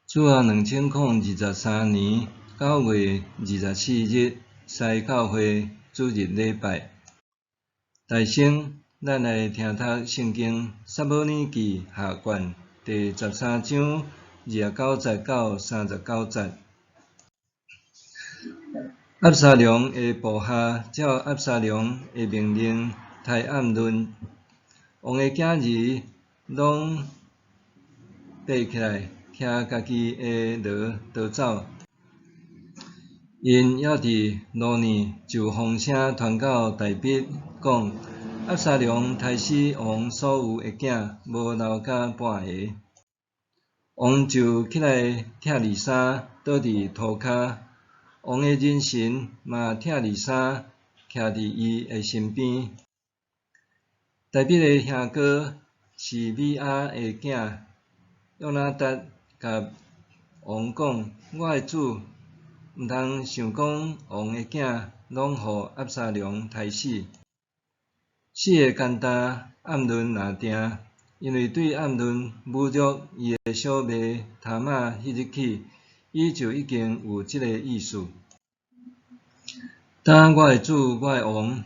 主後2023年9月24日，西教會主日禮拜。大先，咱來聽讀聖經撒母耳記下卷第十三章29節到39節。押沙龍的部下照押沙龍的命令刣暗嫩，王的囝兒攏爬起來，騎家己的驢逃走。𪜶猶佇路呢，就風聲傳到大苾，講押沙龍刣死王所有的囝，無留甲半个。王就起來拆離衫，倒佇塗跤。王的人臣嘛拆離衫，徛佇伊的身邊。大苾的兄哥示美亞的囝約拿達共王講：我的主，毋通想講王的囝攏予押沙龍刣死。死會簡單，暗嫩若定，因為對暗嫩侮辱伊的小妹他瑪彼日起，伊就已經有這個意思。今我的主，我的王，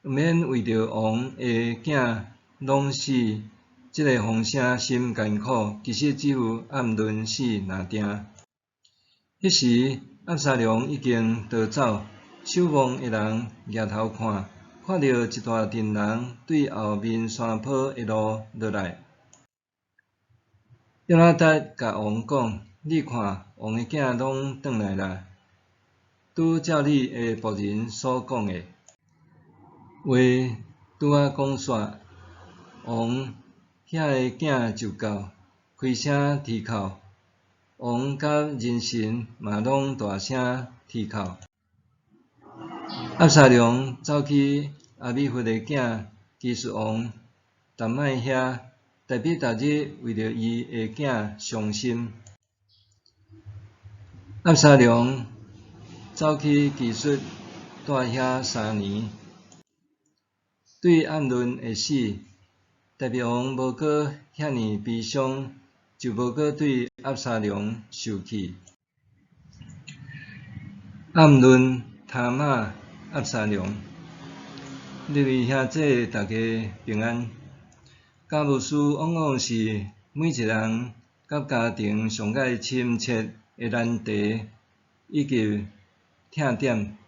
毋免為著王的囝攏死，這個風聲心艱苦，其實只有暗嫩死若定。彼時，押沙龍已經逃走，守望的人舉頭看，看著一大陣人對後面山坡的路落來。約拿達共王講：你看，王的囝攏轉來啦，拄照你的僕人所講的。話拄仔講煞，王遐的囝就到，開聲啼哭，王佮人臣嘛攏大聲啼哭。押沙龍走去亞米戶的囝基述王達麥遐，大苾逐日為著伊的囝傷心。押沙龍走去基述，蹛遐3年。對暗嫩的死，大衛王無閣遐爾悲傷，就無閣對押沙龍受氣。暗嫩、他瑪、押沙龍，各位兄弟大家平安。家務事往往是每一人佮家庭上蓋深切的難題以及痛點。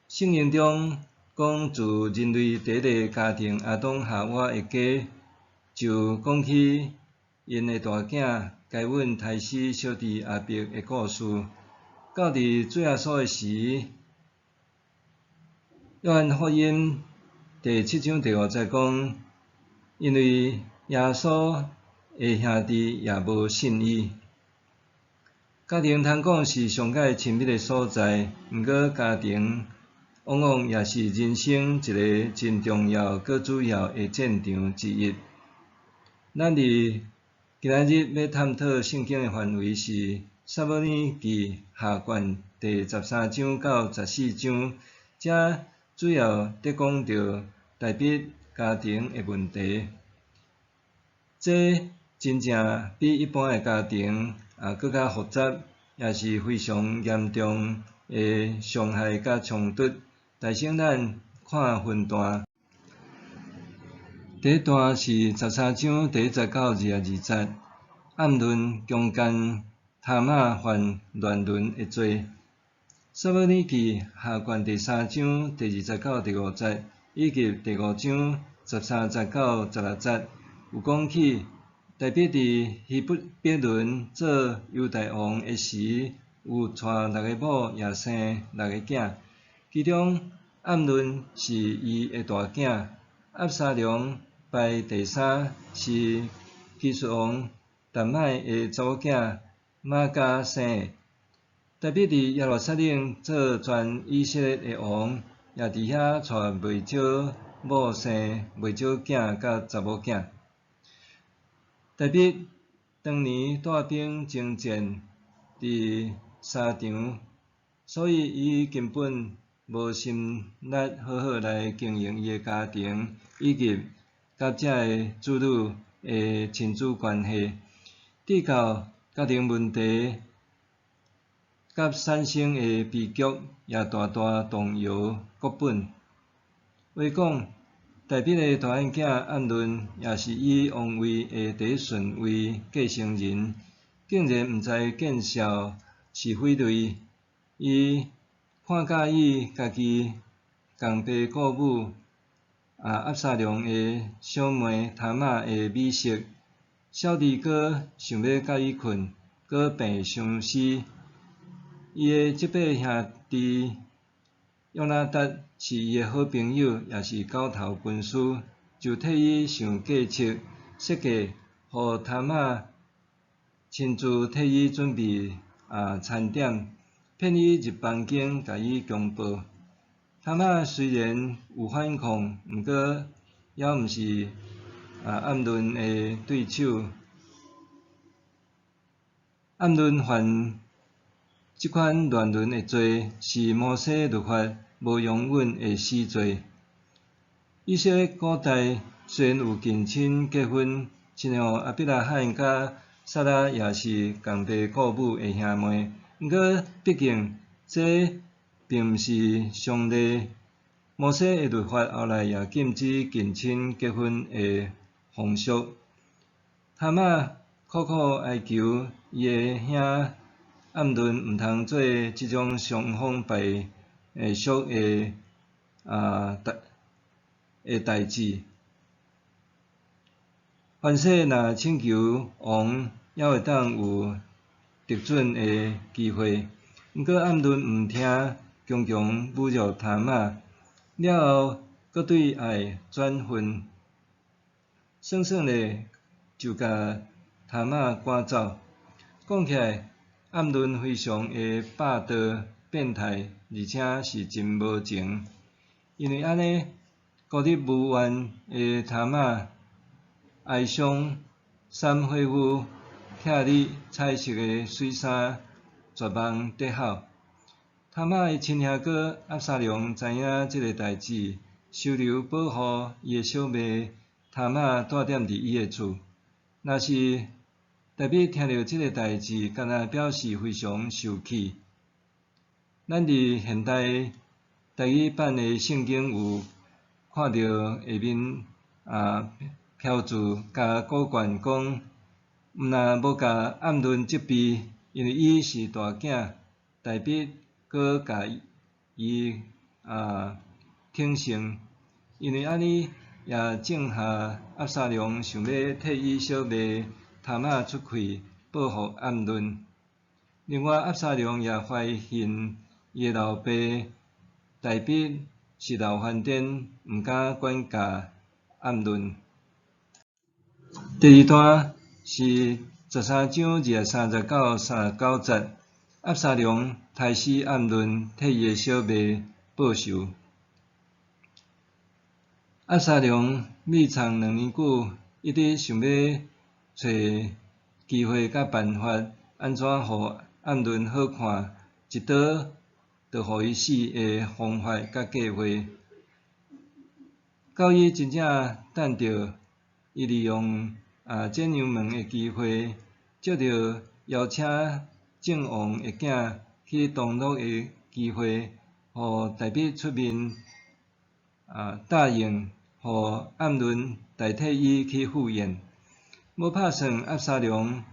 聖經中講，自人類第一个家庭亞當夏娃的家，就講起𪜶的大囝該隱刣死小弟亞伯的故事。到佇主耶穌的時，約翰福音第七章第五節講，因為耶穌的兄弟也無信伊。家庭通講是上蓋親密的所在，毋過家庭往往也是人生一个真重要、閣主要的戰場之一。咱佇今仔日欲探討聖經的範圍是撒母耳記下卷第十三章到十四章，遮主要佇講著大苾家庭的問題。這真正比一般的家庭也閣較複雜，也是非常嚴重的傷害佮衝突。大先咱看分段，第一段是十三章第一節到22節，暗嫩強姦他瑪犯亂倫的罪。撒母耳記下卷第三章第二節到第五節，以及第五章13節到16節，有講起大苾佇希伯崙做猶大王的時，有娶六个某，也生六個囝。其中暗嫩是伊的大囝，押沙龍排第三，是基述王達麥的查某囝瑪迦生的。大苾佇耶路撒冷做全以色列的王，也佇遐娶袂少某生袂少囝佮查某囝。大苾當年帶兵征戰佇沙場，所以伊根本無心力好好來經營伊的家庭，以及佮遮个子女的親子關係。直到家庭問題佮產生的悲劇也大大動搖國本。話講，大衛的大漢囝暗嫩也是以王位的第一順位繼承人，竟然毋知見笑是匪類，伊看佮意家己仝爸顧母阿撒龍的小妹他瑪的美色，小弟閣想欲佮伊睏，閣病相思。伊的這伯兄弟約拿達是伊的好朋友，也是狗頭軍師，就替伊想計策，設計予他瑪親自替伊準備餐點，騙伊入房間共伊強暴。他瑪雖然有反抗，毋過猶毋是暗嫩的對手。暗嫩犯這款亂倫的罪，是摩西律法無容允的死罪。以色列古代雖然有近親結婚，親像亞伯拉罕佮撒拉也是仝爸顧母的兄妹，毋過畢竟這並毋是常例。摩西的律法後來也禁止近親結婚的風俗。他瑪苦苦哀求伊的兄暗嫩毋通做這種傷風敗俗的代誌。凡勢若請求王，猶會當有得准的機會。毋過暗嫩毋聽，強強侮辱他瑪，了後閣對愛轉恨，算算咧就共他瑪趕走。講起來，暗嫩非常的霸道、變態，而且是真無情。因為按呢，孤立無援的他瑪哀傷，衫火夫拆日彩色的水衫，絕望低吼。他瑪的親兄哥押沙龍知影這个代誌，收留保護伊的小妹他瑪蹛踮佇伊的厝。若是大衛聽著這个代誌，敢若表示非常受氣。咱佇現代台語版的聖經有看著下面標註共古卷講，毋但無共暗嫩責備，因為伊是大囝，大衛閣共伊挺成，因為按呢也種下押沙龍想欲替伊小妹他瑪出氣報復暗嫩。另外，押沙龍也懷恨伊的老爸大衛是鬧翻顛，毋敢管教暗嫩。第二段是13章23節到39節，押沙龍刣死暗嫩，替伊的小妹報仇。押沙龍覕藏2年久，一直想欲揣機會佮辦法，按怎予暗嫩好看，一刀就予伊死的方法佮計劃。到伊真正等著，伊利用剪羊毛的機會，藉著邀請鄭王的囝去同樂的機會，予大衛出面答應，予暗嫩代替伊去赴宴。無拍算押沙龍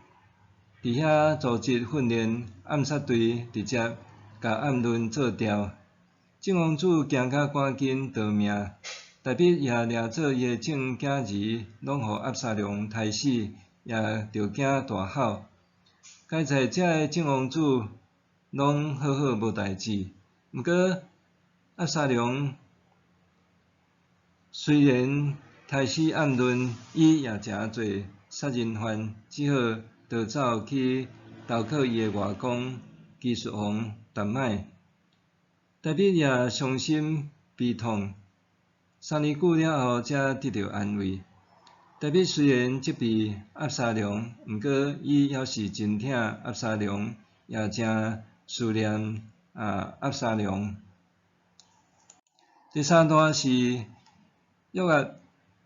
佇遐組織訓練暗殺隊，直接共暗嫩做掉。鄭王子驚甲趕緊逃命，大衛也掠做伊的眾囝兒，攏予押沙龍刣死，也著驚大吼。佳哉遮的眾王子攏好好無代誌，毋過押沙龍雖然刣死暗嫩，伊也誠濟殺人犯，只好逃走去投靠伊的外公基述王達麥。大衛也傷心悲痛，3年久了後，才得著安慰。大衛雖然責備押沙龍，毋過伊猶是真疼押沙龍，也誠思念押沙龍。第三段是約押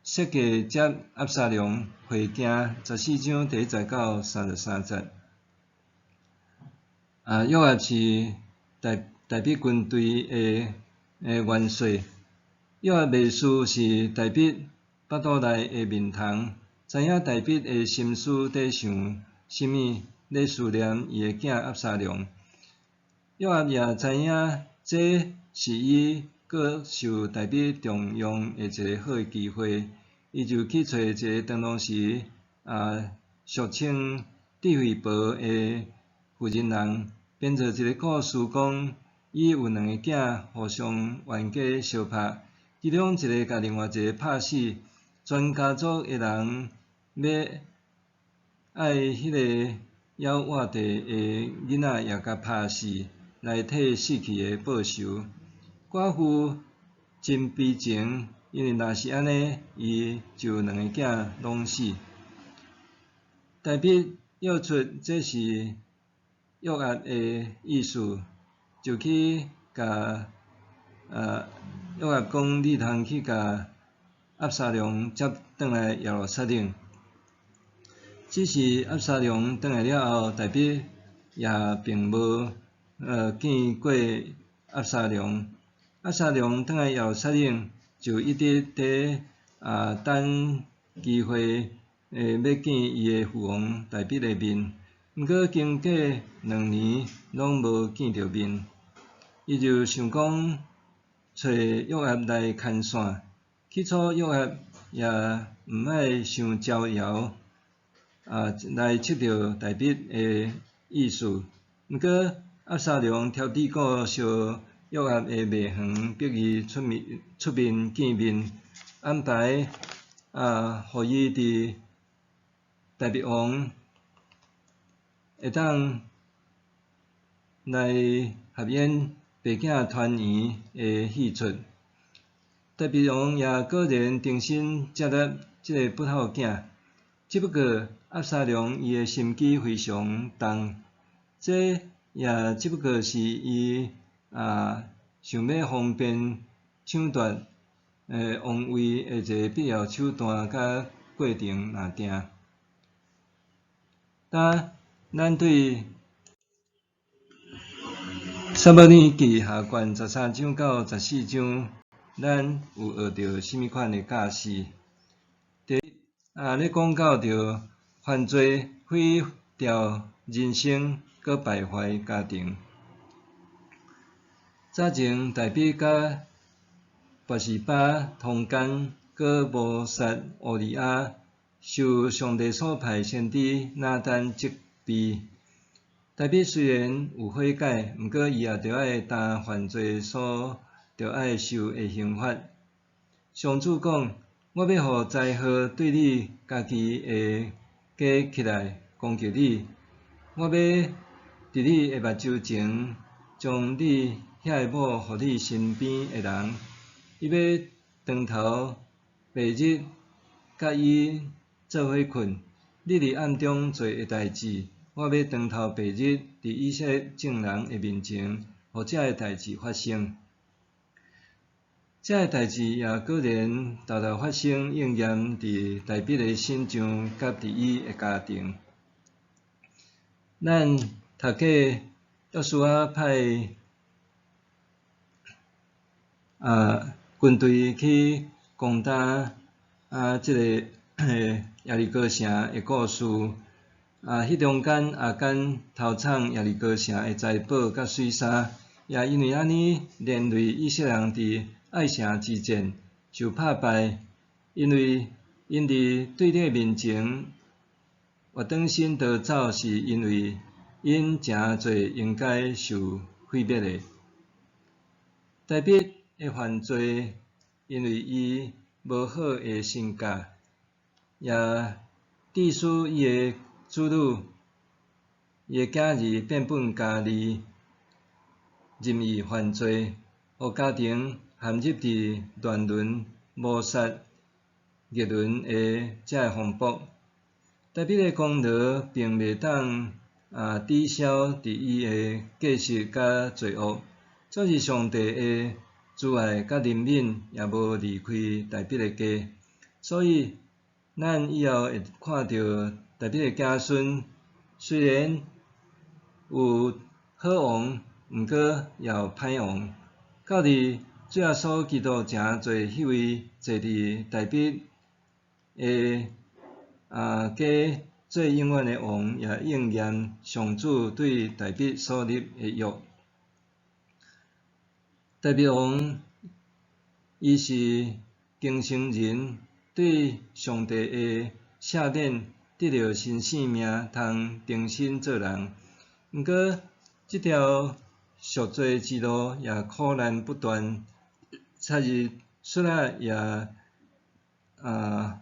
設計接押沙龍回京，14章第1節到33節。啊，約押是大衛軍隊的元帥。約押袂輸是大衛腹肚內的面蟲，知影大衛的心思佇想啥物，咧思念伊的囝押沙龍。約押也知影這是伊閣受大衛重用的一个好的機會，伊就去揣一个當當時俗稱智慧婆的婦人人，編造一个故事，講伊有兩个囝互相冤家相拍，其中一个共另外一个拍死，全家族的人欲愛彼个猶活著的囡仔也共拍死，來替死去的報仇。寡婦真悲情，因為若是按呢，伊就兩個囝攏死。大衛臆出這是約押的意思，就去共約押講：你通去共押沙龍接轉來耶路撒冷。只是押沙龍轉來了後，大衛也並無見過押沙龍。押沙龍轉來耶路撒冷，就一直佇等機會，欲見伊的父王大衛的面。毋過經過2年，攏無見著面，伊就想講揣約押來牽線。起初約押也毋愛傷招搖，來測著大衛的意思。毋過押沙龍挑鐵鼓相約押的袂園，逼伊出面見面，安排予伊佇大衛王會當來合演爸囝團圓的戲出。大衛王也果然重新接納這个不孝囝，只不過押沙龍伊的心機非常重，這也只不過是伊想欲方便搶奪王位的一个必要手段佮過程爾定。當咱對撒母耳記下卷13章到14章，咱有學著啥物款的教示？第一，咧講到著犯罪毀掉人生，閣敗壞家庭。早前大衛佮拔示巴通姦，閣謀殺烏利亞，受上帝所派先知拿單責備。大衛雖然有悔改，毋過伊也著愛擔犯罪所著愛受的刑罰。上主講：我欲予災禍對你家己的家起來攻擊你，我欲佇你的目睭前，將你遐个某予你身邊的人，伊欲當頭白日佮伊做伙睏。你佇暗中做的代誌，我欲當頭白日佇以色列眾人的面前，予這个代誌發生。這个代誌也果然沓沓發生，應驗佇大衛的身上，佮佇伊的家庭。咱讀過約書亞派軍隊去攻打這个耶利哥城的故事。彼中間亞干偷搶耶利哥城的財寶佮水沙，也因為按呢連累以色列人佇艾城之戰受拍敗，因為𪜶佇對敵面前活轉身逃走，是因為𪜶誠濟應該受毀滅的。大衛的犯罪，因為伊無好的身教，也致使伊的子女、伊的囝兒變本加厲，任意犯罪，予家庭陷入佇亂倫、謀殺、逆倫的這个風暴。大衛的功勞並袂當抵消佇伊的過失佮罪惡，總是上帝的慈愛佮憐憫也無離開大衛的家，所以咱以後會看著大衛的子孫雖然有好王，毋過也有歹王。到佇主耶穌基督成做彼位坐佇大衛的家做永遠的王，也應驗上主對大衛所立的約。大衛王伊是虔誠人，對上帝的赦免得著新生命，通重新做人。毋過，這條贖罪之路也苦難不斷，插入出來也毀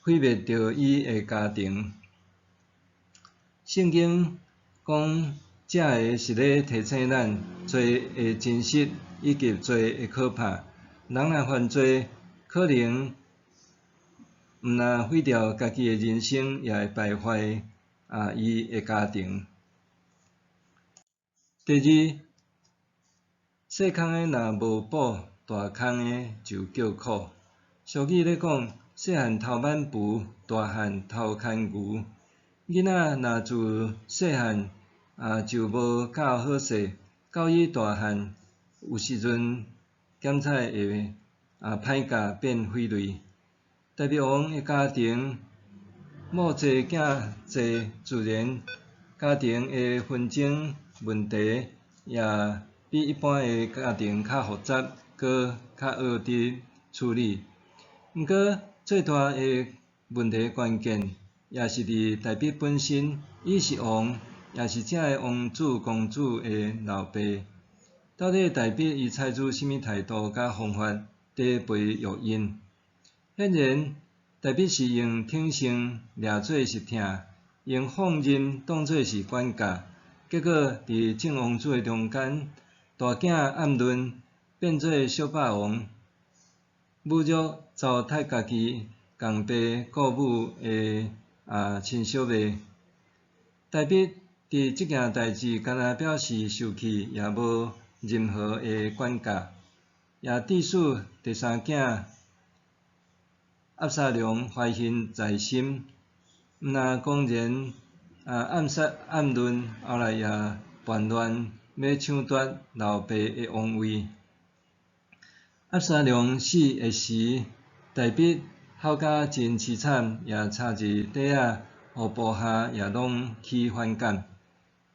滅著伊的家庭。聖經講，這个是咧提醒咱罪的真實以及罪的可怕。人若犯罪，可能毋但毀掉家己的人生，也會敗壞伊的家庭。第二，細空的若無補，大空的就叫苦。俗語咧講，細漢偷挽匏，大漢偷牽牛。囡仔若自細漢就無教好勢，到伊大漢，有時陣檢采會歹教變匪類。大衛王的家庭母濟囝濟，自然家庭的紛爭問題也比一般的家庭較複雜，閣較惡佇處理。毋過最大的問題關鍵，也是佇大衛本身，伊是王，也是這个王子公主的老爸。到底大衛伊採取啥物態度佮方法佇培育𪜶？顯然，大衛是用挺身掠做是疼，用放任當做是管教。結果佇眾王子的中間，大囝暗嫩變做小霸王，侮辱糟蹋家己仝爸顧母的親小妹。大衛佇這件代誌，敢若表示受氣，也無任何的管教，也致使第三囝押沙龍懷恨在心，毋但公然暗殺暗嫩，後來也叛亂，欲搶奪老爸的王位。押沙龍死的時，大衛哭甲真淒慘，也插入袋仔，予部下也攏起反感。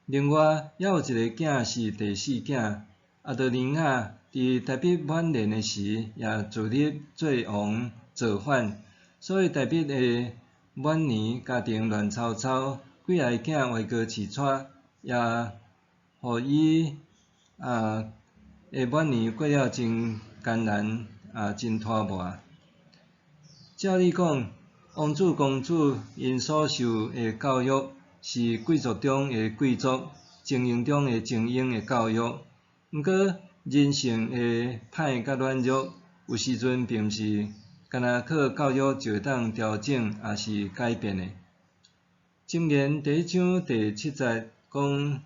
另外，猶有一个囝是第四囝亞多尼雅，佇大衛晚年的時，也自立做王造反，所以大衛的晚年家庭亂糟糟，幾个囝歪哥飼娶，也予伊的晚年過了真艱難真拖磨。照理講，王子公主𪜶所受的教育是貴族中的貴族、精英中的精英的教育。毋過，人性的歹佮軟弱，有時陣並毋是干焦靠教育就會當調整，抑是改變的。箴言第一章第七節講，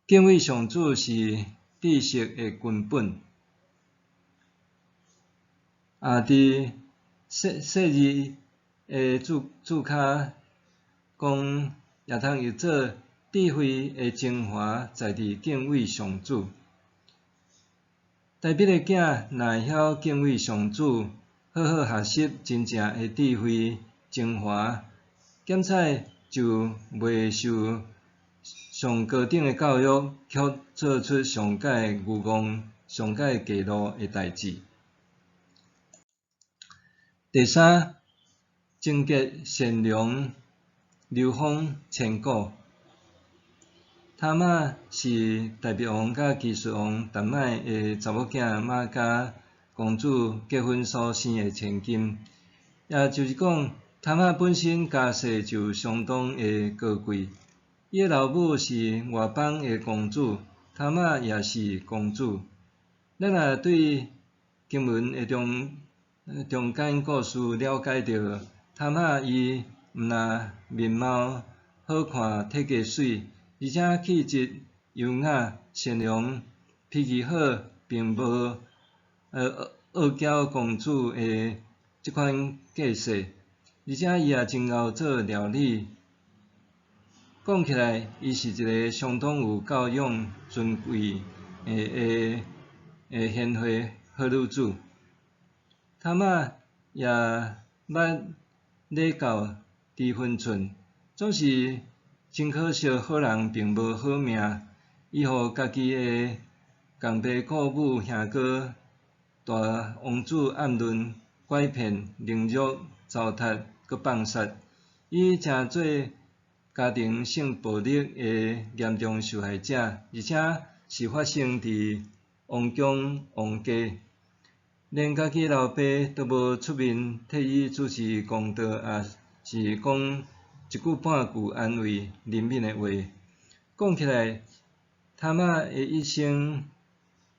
敬畏上主是知識的根本。佇細細字的注注跤講，也通譯做智慧的精華在佇敬畏上主。大衛的囝若會曉敬畏上主，好好學習真正的智慧精華，檢采就袂受上高等的教育，卻做出上蓋愚戇、上蓋低落的代誌。第三，貞潔善良，流芳千古。他瑪是大衛王佮基述王達麥的查某囝瑪迦公主結婚所生的千金，也就是講，他瑪本身家世就相當的高貴。伊的老母是外邦的公主，他瑪也是公主。咱若對經文的中間故事了解著，他瑪伊毋但面貌好看、體格媠，而且氣質優雅、善良、脾氣好，並無傲嬌公主的這款個性，而且伊也真𠢕做料理，講起來，伊是一个相當有教養、尊貴的的賢惠好女子。他瑪也捌禮教知分寸，總是真可惜，好人並無好命。伊予家己的仝爸顧母兄哥大王子暗嫩拐騙、凌辱、糟蹋，閣放殺。伊成做家庭性暴力的嚴重受害者，而且是發生佇王宮王家，連家己老爸都無出面替伊主持公道，抑是講一句半句安慰、憐憫的話。講起來，他瑪的一生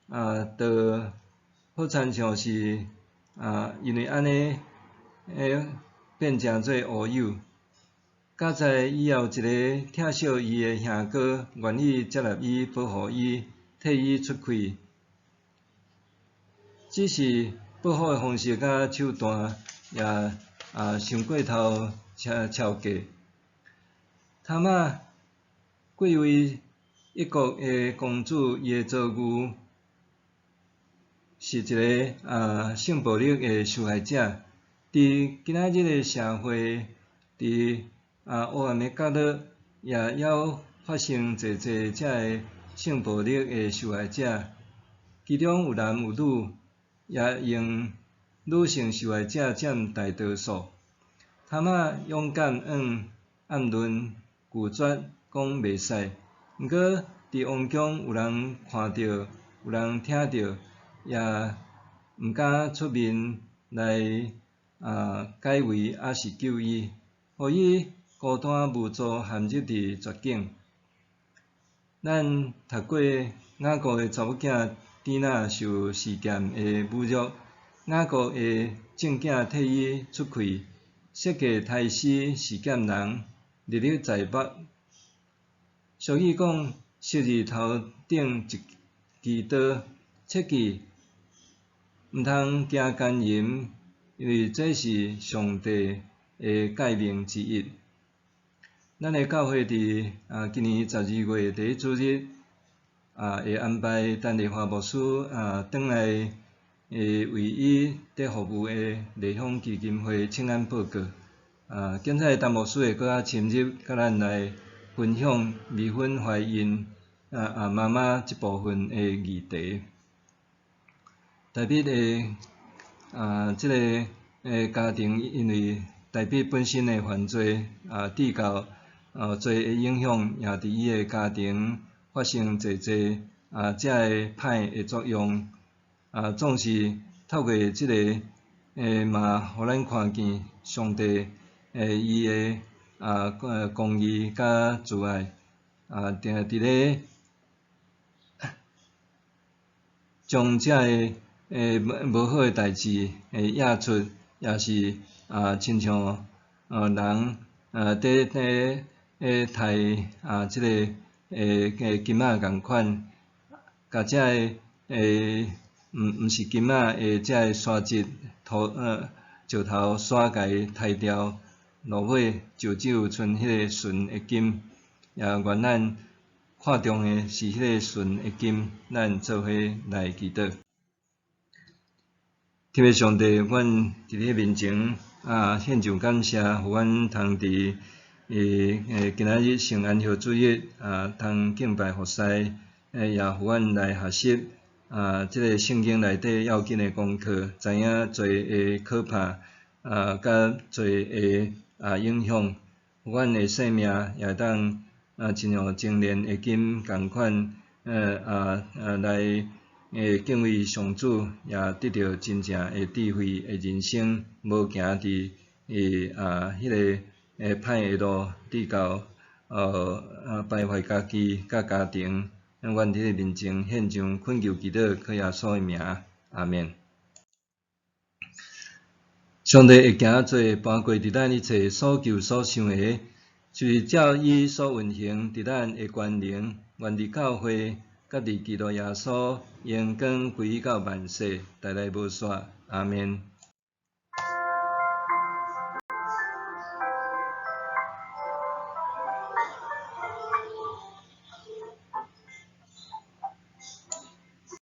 啊，就好親像是啊，因為按呢，變成做烏有。佳哉伊也有一个疼惜伊的兄哥，願意接納伊、保護伊、替伊出氣。只是報復的方式佮手段也啊傷過頭超超過。他瑪貴為一國的公主，伊的遭遇是一个啊性暴力的受害者。佇今仔日的社會，佇啊黑暗的角落，也猶發生濟濟遮个性暴力的受害者，其中有男有女，也用女性受害者佔大多數。他瑪勇敢向暗嫩拒絕講袂使，毋過佇王宮有人看著，有人聽著，也毋敢出面來啊解圍，抑是救伊，予伊孤單無助，陷入佇絕境。咱讀過雅各的查某囝底拿受示劍的侮辱，雅各的正囝替伊出氣，設計刣死示劍人，歷歷在目。俗語講，昔日頭頂一支刀，切記毋通驚姦淫，因為這是上帝的誡命之一。咱的教會佇啊今年12月第一主日啊，會安排陳麗華牧師啊轉來為伊佇服務的麗香基金會請安報告。啊，今仔陳牧師會閣較深入，佮咱來分享未婚懷孕啊啊媽媽這部分的議題。大衛的啊，這个家庭因為大衛本身的犯罪啊，致到啊罪的影響，也佇伊的家庭發生濟濟啊遮个歹的作用。啊，總是透過這个嘛，予咱看見上帝伊的啊公義佮慈愛啊，定佇咧將遮个無好的代誌掖出，也是啊，親像人啊佇咧刣啊這个金仔仝款，共遮个毋是金仔的遮个沙質土石頭沙共伊刣掉，落尾就只有賰彼个純的金。也願咱看重的是彼个純的金，咱做伙來祈禱。天父上帝，阮佇你面前啊獻上感謝，予阮通佇今仔日聖安息主日啊，通敬拜服侍，也予阮來學習啊，這个聖經內底要緊的功課，知影罪的可怕啊，佮罪的啊影響，予阮的生命也會當啊，親像精煉的金仝款，啊啊來敬畏上主，也得著真正的智慧的人生，無行佇啊彼个歹的路，致到敗壞家己佮家庭。阮佇你面前獻上懇求祈禱，靠耶穌的名，阿們。上帝會行做搬過佇咱一切所求所想的，就是照伊所運行佇咱的權能，願佇教會，佮佇基督耶穌，榮光歸到萬世，代代無煞。阿們。